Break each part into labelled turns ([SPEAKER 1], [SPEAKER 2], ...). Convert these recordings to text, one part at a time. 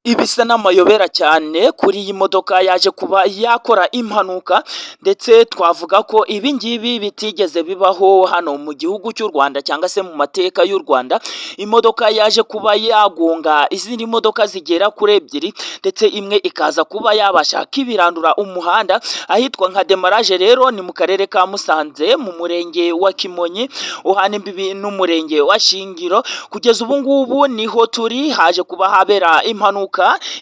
[SPEAKER 1] Ibisa n'amayobera cyane kuri iyi modoka yaje kuba yakora impanuka, ndetse twavuga ko ibi ngibi bitigeze bibaho hano mu gihugu cy'u Rwanda cyangwa se mu mateka y'u Rwanda. Imodoka yaje kuba yagonga izindi modoka zigera kuri ebyiri, ndetse imwe ikaza kuba yabasha kibirandura umuhanda ahitwa nka Demaraje. Rero ni mu karere ka Musanze, mu murenge wa Kimonyi uhana imbibi n'umurenge wa Shingiro. Kugeza ubu ngubu niho turi, haje kuba habera impanuka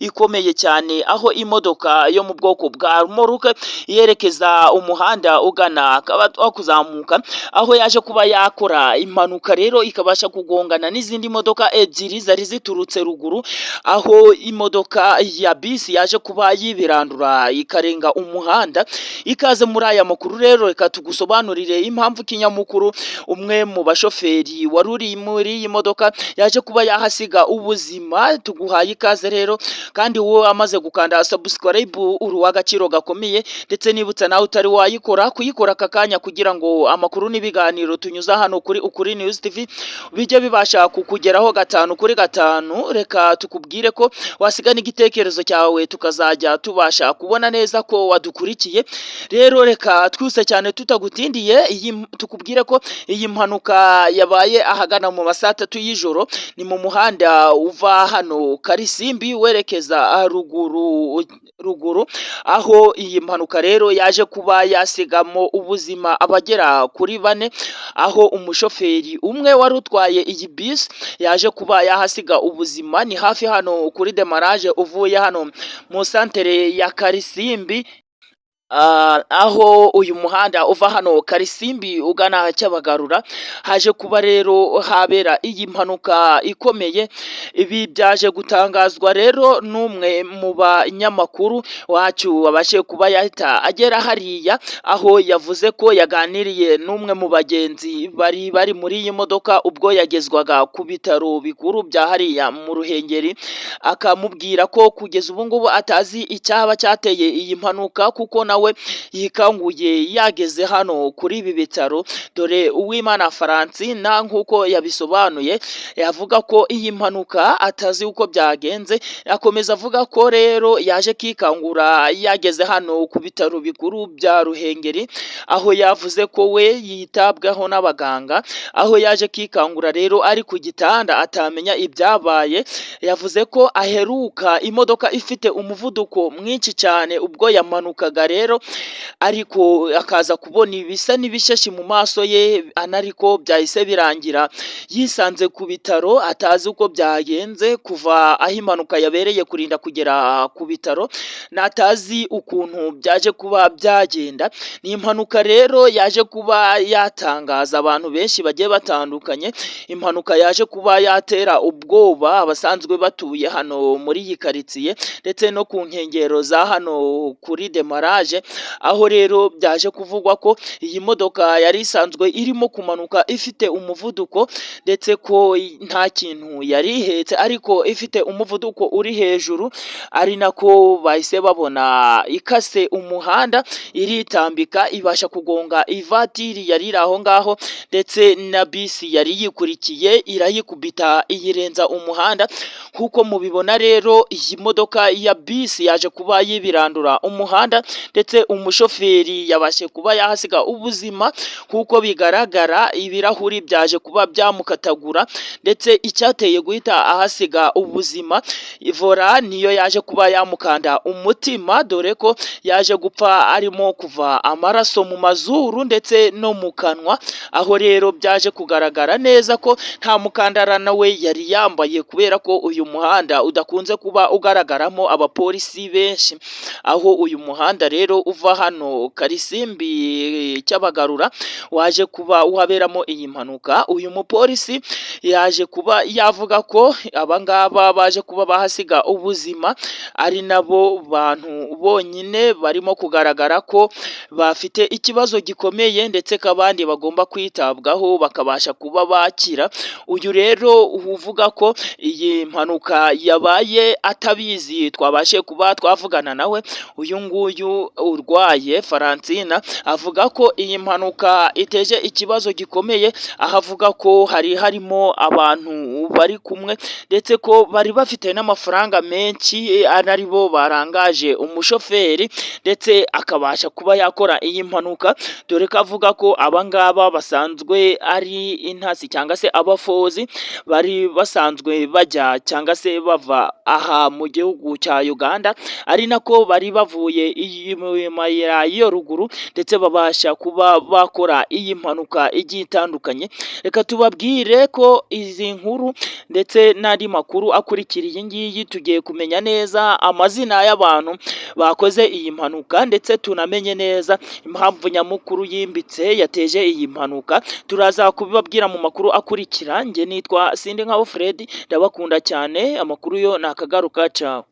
[SPEAKER 1] ikomeye cyane, aho imodoka yo mu bwoko bwa moruke yerekeza umuhanda ugana kuzamuka, aho yaje kuba yakora impanuka rero ikabasha kugongana n'izindi modoka ebyiri zari ziturutse ruguru, aho imodoka ya bisi yaje kuba yibirandura ikarenga umuhanda. Ikaze muri aya makuru rero, reka tugusobanurire impamvu kinyamukuru umwe mu bashoferi wari uri muri iyi modoka yaje kuba yahasiga ubuzima. Tuguhaye ikaze rero, kandi wowe amaze gukanda subscribe uri uw'agaciro gakomeye, ndetse nibutsa nawe utari wayikora kuyikora aka kanya, kugira ngo amakuru n'ibiganiro tunyuza hano kuri Ukuri News TV bijye bibasha kukugeraho gatanu kuri gatanu. Reka tukubwire ko wasiga n'igitekerezo cyawe, tukazajya tubasha kubona neza ko wadukurikiye. Rero reka twuse cyane tutagutindiye, iyi tukubwire ko iyi mpanuka yabaye ahagana mu ma saa 3 y'ijoro. Ni mu muhanda uva hano Karisimbi werekeza ruguru ruguru, aho iyi mpanuka rero yaje kuba yasigamo ubuzima abagera kuri bane, aho umushoferi umwe wari utwaye iyi bisi yaje kuba yahasiga ubuzima. Ni hafi hano kuri Demaraje, uvuye hano mu santere ya Karisimbi, aho uyu muhanda uva hano Karisimbi ugana Cyabagarura, haje kuba rero habera iyi mpanuka ikomeye. Ibi byaje gutangazwa rero n'umwe mu banyamakuru wacu wabashije kuba yahita agera hariya, aho yavuze ko yaganiriye n'umwe mu bagenzi bari bari muri iyi modoka ubwo yagezwaga ku bitaro bikuru bya hariya mu Ruhengeri, akamubwira ko kugeza ubu ngubu atazi icyaba cyateye iyi mpanuka, kuko nawe yikanguye yageze hano kuri ibi bitaro. Dore Uwimana Francine, nk'uko yabisobanuye, yavuga ko iyi mpanuka atazi uko byagenze. Akomeza avuga ko rero yaje kikangura yageze hano ku bitaro bikuru bya Ruhengeri, aho yavuze ko we yitabwaho n'abaganga, aho yaje kikangura rero ari ku gitanda atamenya ibyabaye. Yavuze ko aheruka imodoka ifite umuvuduko mwinshi cyane ubwo yamanukaga rero, ariko akaza kubona ibisa n'ibishashi mu maso ye, anariko byahise birangira yisanze ku bitaro atazi uko byagenze. Kuva aho impanuka yabereye kurinda kugera ku bitaro natazi ukuntu byaje kuba byagenda. Ni impanuka rero yaje kuba yatangaza abantu benshi bagiye batandukanye, impanuka yaje kuba yatera ubwoba abasanzwe batuye hano muri iyi karitsiye ndetse no ku nkengero za hano kuri Demaraje, aho rero byaje kuvugwa ko iyi modoka yari isanzwe irimo kumanuka ifite umuvuduko, ndetse ko nta kintu yari ihetse ariko ifite umuvuduko uri hejuru, ari nako bahise babona ikase umuhanda iritambika, ibasha kugonga ivatiri yari iri aho ngaho, ndetse na bisi yari yikurikiye irayikubita iyirenza umuhanda. Nk'uko mubibona rero, iyi modoka ya bisi yaje kuba yibirandura umuhanda, ndetse umushoferi yabashe kuba yahasiga ubuzima. Nk'uko bigaragara, ibirahuri byaje kuba byamukatagura, ndetse icyateye guhita ahasiga ubuzima, volant niyo yaje kuba yamukanda umutima, dore ko yaje gupfa arimo kuva amaraso mu mazuru ndetse no mu kanwa, aho rero byaje kugaragara neza ko nta mukandara nawe yari yambaye, kubera ko uyu muhanda udakunze kuba ugaragaramo abapolisi benshi. Aho uyu muhanda rero uva hano Karisimbi Cyabagarura waje kuba waberamo iyi mpanuka, uyu mupolisi yaje kuba yavuga ko abangaba baje kuba bahasiga ubuzima ari nabo bantu bonyine barimo kugaragara ko bafite ikibazo gikomeye, ndetse ko abandi bagomba kwitabwaho bakabasha kuba bakira. Uyu rero uvuga ko iyi mpanuka yabaye atabizi, twabashe kuba twavugana nawe, uyu nguyu. Urwaye Faransina avuga ko iyi mpanuka iteje ikibazo gikomeye, aho avuga ko hari harimo abantu bari kumwe, ndetse ko bari bafite n'amafaranga menshi, ari bo barangaje umushoferi, ndetse akabasha kuba yakora iyi mpanuka, dore ko avuga ko abangaba basanzwe ari intasi cyangwa se abafozi, bari basanzwe bajya cyangwa se bava aha mu gihugu cya Uganda, ari nako bari bavuye mu mayira y'iyo ruguru, ndetse babasha kuba bakora iyi mpanuka igiye itandukanye. Reka tubabwire ko izi nkuru ndetse n'andi makuru akurikira iyi ngiyi, tugiye kumenya neza amazina y'abantu bakoze iyi mpanuka, ndetse tunamenye neza impamvu nyamukuru yimbitse yateje iyi mpanuka. Turaza kubibabwira mu makuru akurikira. Njye nitwa Sindinkaho Fred, ndabakunda cyane. Amakuru yo ni akagaruka, cawe.